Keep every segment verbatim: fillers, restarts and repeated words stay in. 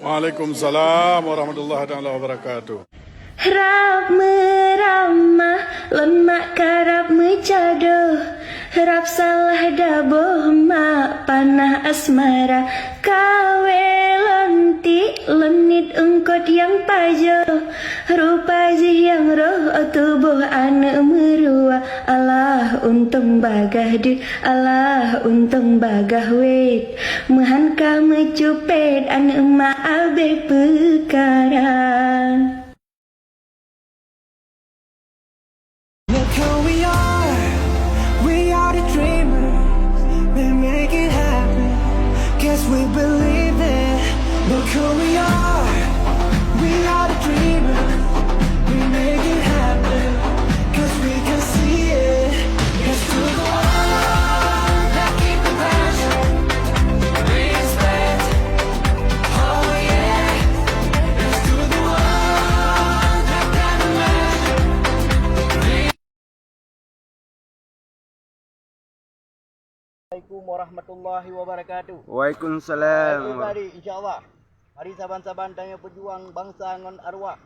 Waalaikumsalam warahmatullahi taala wabarakatuh. Rab meuramah, lôn mak karab meucadoh. Rab salah daboh mak panah asmara. Kawe lôn tiek, lôn niet eungkot nyang pajoh. Rupa jih nyang roh, oh tuboh aneuk meurua. Alah untông bagaih deuek, alah untông bagaih wet. Meuhan ka meucupet aneuk mak abeh peukara. Look who we are, we are the dreamers. We make it happen, 'cause we believe it. Look who we are, we are the dreamers. We make it happen, 'cause we can see it. Here's to the ones that keep the passion. Respect. Oh yeah. Here's to the ones that got the passion. Assalamualaikum warahmatullahi wabarakatuh. Waalaikumsalam. Baik, adik-adik, insya Allah, mari saban-saban tanyoe peujuang bansa ngon arwah,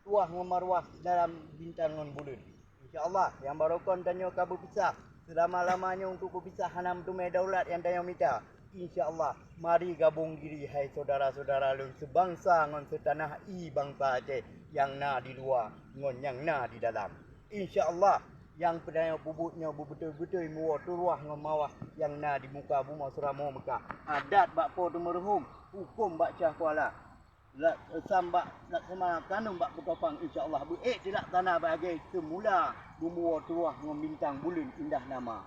tuah ngon marwah dalam bintang ngon buleuen. Insya Allah, nyang barokon tanyoe ka beupisah seulama-lama nyoe, untuk beupisah hana meuteumé daulat nyang tanyoe mita. Insya Allah, mari gabong diri, hai syedara-syedara lôn, seubansa ngon seutanah, i bansa Aceh nyang na di luwa ngon nyang na di dalam. Insya Allah, nyang peutanyoe peubuet nyoe beubeutôi-beutôi meuwoe turoh ngon mawah nyang na di muka bumoe Seuramoe Meukah. Adat bak Po Teumeuruhom, hukôm bak Syah Kuala, la-, sam bak Laksamana, kanun bak Keutopang, insya Allah, beuék tilaksana bak lagèe seumula, beumeuwoe turoh ngon bintang buleuen indah nama.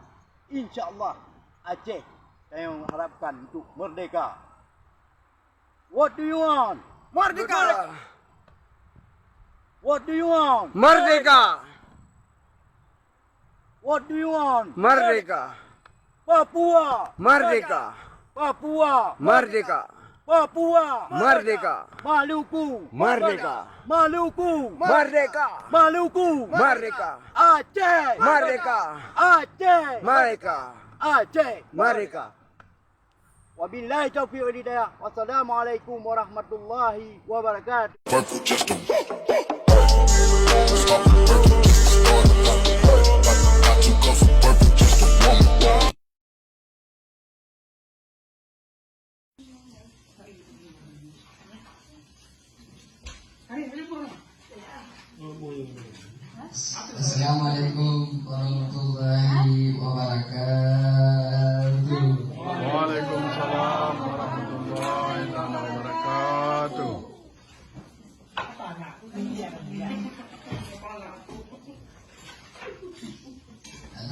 Insya Allah, Aceh tanyoe harapkan untuk merdeka. What do you want? Merdeka! What do you want? Merdeka! What do you want? Merdeka! Papua! Merdeka! Papua! Merdeka! Papua! Merdeka! Maluku! Merdeka! Maluku! Merdeka! Maluku! Merdeka! Aceh! Merdeka! Aceh! Merdeka! Aceh! Merdeka! Wabillahi taufiq wal hidayah. Wassalamualaikum warahmatullahi wabarakatuh. Purple just a Assalamualaikum warahmatullahi wabarakatuh.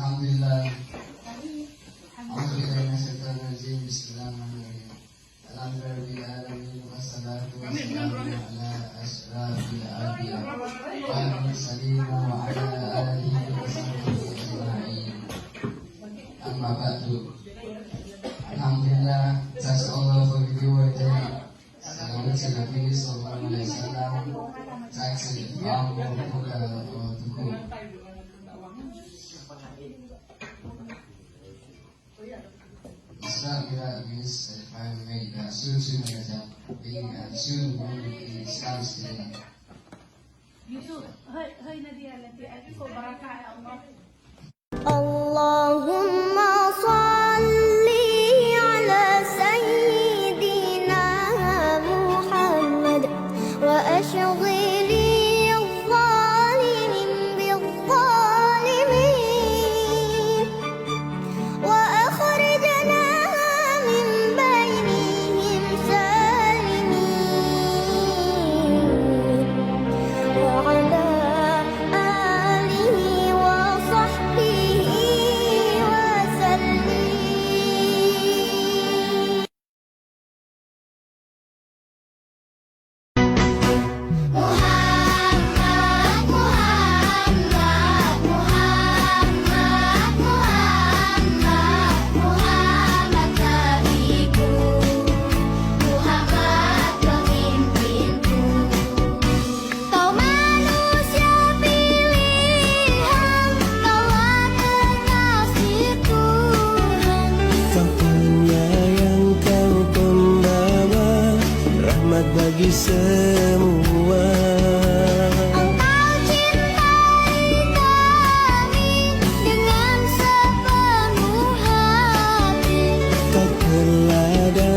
Alhamdulillah. Alhamdulillah, minasyaitonirrajim. Bismillahirrahmanirrahim. Alhamdulillahirabbil alamin, wassalatu wassalamu ala asyrafil anbiya wal mursalin wa ala alihi wa sahbihi ajma'in. Amma ba'du. Alhamdulillah, that's all for video today. Salawat Nabi sallallahu alaihi wasallam. That's it. Allahu Akbar, Allahu Akbar. Islam kira bis Al-Fahmi, Rasul Sunnah Jam, bin Rasul Muhammad Islam Sunnah. Yusuf, hai, hai Nadia, nanti aku kau barakah ya Allah. اللهم صل على سيدنا محمد وأشغل الظالمين بالظالمين وأخرجنا من بينهم سالمين وعلى آله وصحبه وسلم. Kau manusia pilihan, Kau adalah si Tuhan. Kau penyayang, Kau pembawa rahmat bagi semua. Engkau cintai kami dengan sepenuh hati. Kau teladan